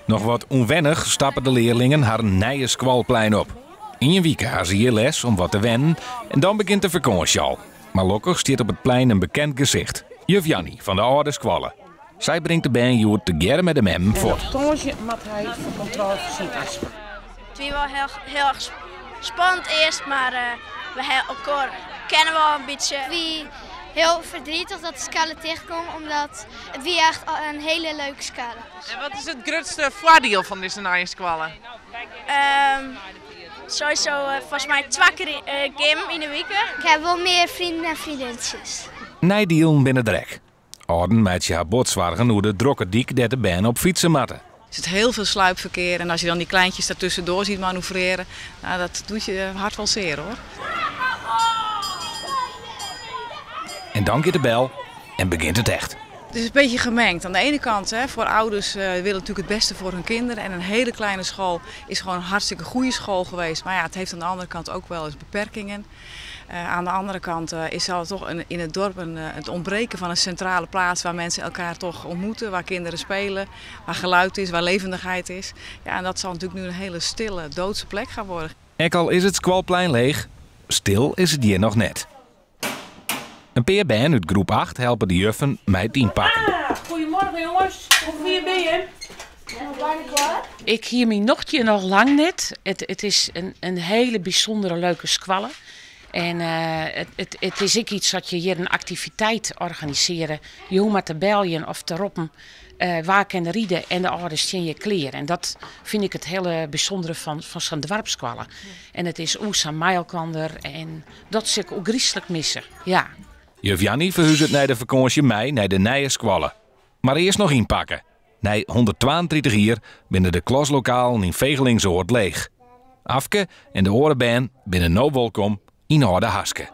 Noch wat ûnwennich stappe de learlingen harren nije skoalplein op. Ien wike ha se hjir les om wat te wennen en dan begjint de fakânsje al. Mar lokkich stiet op it plein in bekend gesicht, juf Janny fan de âlde skoalle. Sy bringt de bern hjoed tegearre mei de memmen fuort. En op tongersdei moat hy foar kontrôle foar syn astma. It wie wol hiel, hiel erch spannend earst, mar we ha elkoar kenne we al in bytsje. It wie hiel verdrietig dat de skoalle ticht gong, omdat it wie echt in hiele leuke skoalle. En wat is it grutste foardiel fan dizze nije skoalle? Sowieso folgens my twa kear gym yn de wike. Ik ha wol mear vrienden en vriendinnetjes. Neidielen binne der ek. Alden meitsje har bot soargen oer de drokke dyk dêr't de bern op fytse moatte. Er zit heel veel sluipverkeer en als je dan die kleintjes daar tussendoor ziet manoeuvreren, nou, dat doet je hart wel zeer hoor. En dan giet de bel en begjint it echt. Het is een beetje gemengd. Aan de ene kant, hè, voor ouders willen natuurlijk het beste voor hun kinderen. En een hele kleine school is gewoon een hartstikke goede school geweest. Maar ja, het heeft aan de andere kant ook wel eens beperkingen. Aan de andere kant is er toch in het dorp het ontbreken van een centrale plaats waar mensen elkaar toch ontmoeten, waar kinderen spelen, waar geluid is, waar levendigheid is. Ja, en dat zal natuurlijk nu een hele stille, doodse plek gaan worden. Ek al is it skoalplein leech, stil is it hjir noch net. In pear bern út groep 8 helpe de juffen mei it ynpakken. Ah, goedemorgen jongens, hoe fier binne jim? Bijna klaar. Ik hie myn nocht hjir noch lang net. It is in hiele bysûndere leuke skoalle. En it is ek yts dat je hjir in aktiviteit organisearje. Je hoege mar te beljen of te roppen wa kin der ride en de âlders stean hjir klear. En dat fyn ik it hiele bysûndere fan sa'n doarpsskoalle. En it is oer sa'n mei-elkander en dat sil ik ôfgryslik misse, ja. Juf Janny ferhuzet nei de fakânsje mei nei de nije skoalle. Mar earst noch ynpakke. Nei 132 jier binne de klaslokalen yn Vegelingsoard leech. Afke en de oare bern binne no wolkom yn Aldehaske.